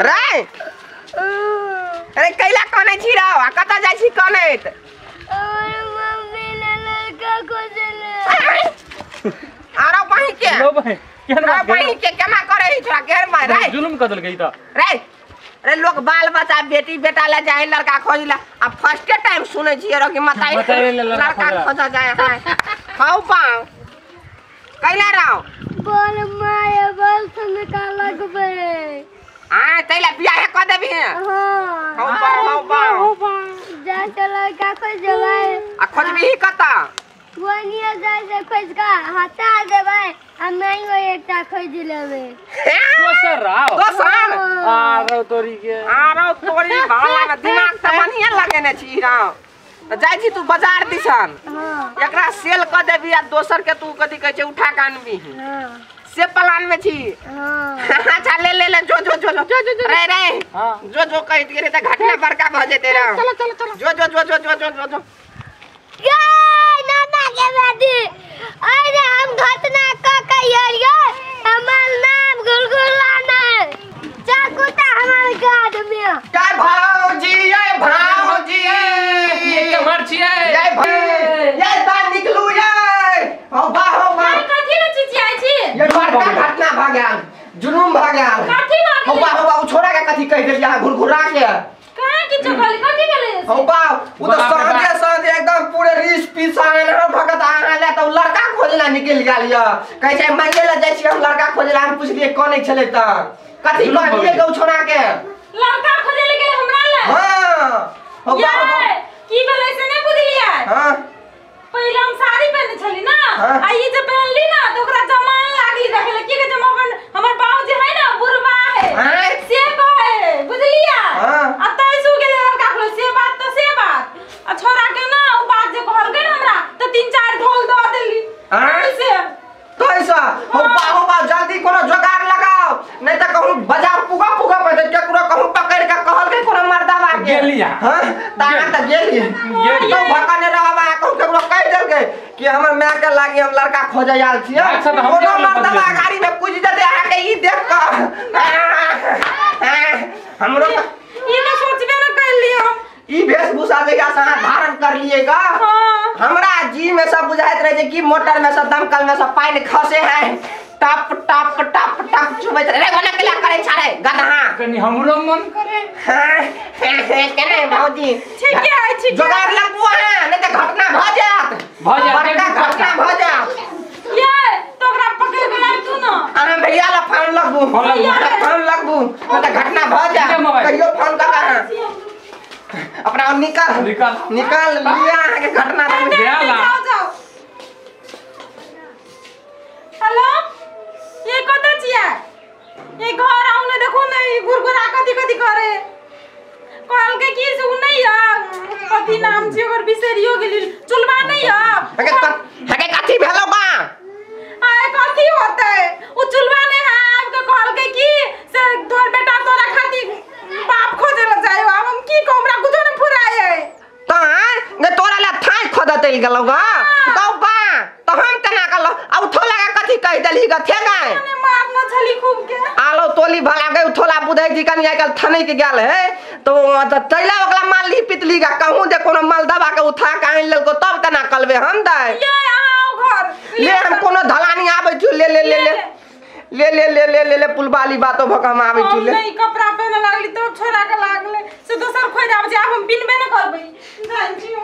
रे अरे कैला कनै छी रौ आ कतऽ जाइ छी कनैत? मम्मी ले लड़का खोजले। आरो बहिन के लो बहिन केहन बात बहिन के केना करै छोरा केहन मार रे जुलुम क देलकै ई त रे। अरे लोग बाल बच्चा बेटी बेटा ले जाए लड़का खोज ला आ फर्स्ट टाइम सुनै छियै रो कि मताई लड़का खोज जाए है। खाऊ पाओ कैला रहो बोल my बोल तुम का लगबे आ तैला बियाह क देबी। हां हौ पाओ हौ पाओ जा के लड़का खोजबै आ खोजबी कत? वनिया जाय से खोज का हटा देबै आ नहीं हो एकटा खोज लेबै दोसर राव दोसर आरो तोरी के आरो तोरी भाला के दिमाग त बढ़िया लगेने छी राव। त जाय छी तू बाजार दिसन। हां एकरा सेल क देबी आ दोसर के तू कथि कहै छै उठा के आनबी। हां से प्लान में छी। हां अच्छा ले ले ले जो जो जो जो जो रे रे हां जो जो कहि दिए त घटना बड़का भ जेते रे। चलो चलो चलो जो जो जो जो जो जो जो ये नाना के बेटी अरे हम घटना क कहियो हमर नाम गुलगुला नै चाकू त हमर गाद में। जय भौजी जय भौजी ये के मर छियै जय भौजी ये ता निकलू ये हो बा हो बा कथि ले चिचियाई छी? ये बड़का घटना भ गेल जुलुम भ गेल। कथि भ गेल? हो बा हो बा उ छोरा के कथि कहि देलियै अहाँ घुरघुरा के कहाँ की चकली कथि भेलै? हो बा उ त साँझे साँझे एकदम पूरे रिस पीसा एना भगत अहाँ ले त लड़का खोजला निकलि गेल य कहै छै मांगे ले जाइ छी हम लड़का खोजला। हम पुछलियै कोन छलै त कथि कहलियै गौ छोरा के? लड़का खोजे ले गेल हमरा ले। हां हो बा हो बा की भेलै से नै बुझलियै? हां पहिले हम साड़ी पहिने छली ना आ ई जे पहिनली ना त ओकरा जमान लागली देखले की कहै छै हमर बाबू जे है ना बुढ़वा है से कहे बुझलियै? आ तै सु गेलै लड़का खोजे से बात त से बात आ छोरा के ना उ बात जे कहलकै ना हमरा त 3-4 ढोल द देली से तैसा। हो बा जल्दी कोनो जोगाड़ लगाओ नहीं त कहूं बाजार पुगा पुगा पे केकरो कहूं पकड़ के कहलकै कोनो मर्दावा के गेली। हां त अहाँ त गेली तो भकने रहबा कहूं केकरो कहि देलकै कि हमर my के लागी हम लड़का खोजे आयल छियै। कोनो मर्दावा गाड़ी में पूछ देते अहाँ के ई देख क हमरो ई त सोचबे न कैली हम ई वेशभूषा जहिया से अहाँ धारण कर लिएगा। हमरा जी में सब बुझाइत रहे कि मोटर में सब दमकल में सब पानी खसे है टप टप टप टप चुबैत रहे। रे ओना केला करै छा रे गदहा कनी हमरो मन करे। हां केने भौजी ठीक है ठीक जोगाड़ लगबू अहाँ नहीं त घटना भ जायत बड़का घटना भ जायत। ये तो ओकरा पकड़ के लाब तू ना अहाँ भैया ला फोन लगबू फोन लगबू नहीं त घटना भ जायत। कहियो फोन कर अहाँ अपना निकाल निकाल निकाल लिया अहाँ के घटना जाओ जाओ। हेलो ये कत छियै? ये घर आउ ने देखो ने ई घुरघुरा कथि कथि करे कहलकै की से उ नै य कथि नाम छै ओकर बिसरियो गेली चुलबा नै य हके कथि भेलौ बा? आय कथि होतै उ चुलबा नै है आबि के कहलकै की से तोर बेटा तोरा खातिर बाप खोजे ल जाय। आब हम की कहू हमरा कुछो नै फुराय है त ने तोरा ला थाई खोदतै गेलौ ग गौ बा त हम तना कहलौ आ उठोला के कथि कहि देलही ग थे गै ने मारना छली खूब के आलो तोली भला गै उठोला बुधै जी कनी आइ काल्हि थनै के गेल है तो तैला ओकरा मारली पिटली ग कहूं जे कोनो माल दबा के उठा के आनि लेलको तब तना कलबे हम दै। ये आओ घर ले हम कोनो धलानी आबै छु ले ले ले ले ले ले ले ले ले ले पुलवाली बातो भक हम आबै छु ले। नहीं कपड़ा पहने लागली तब छोरा के लागले से दोसर खोज आबै छै आब हम बिनबे न करबै जान छी।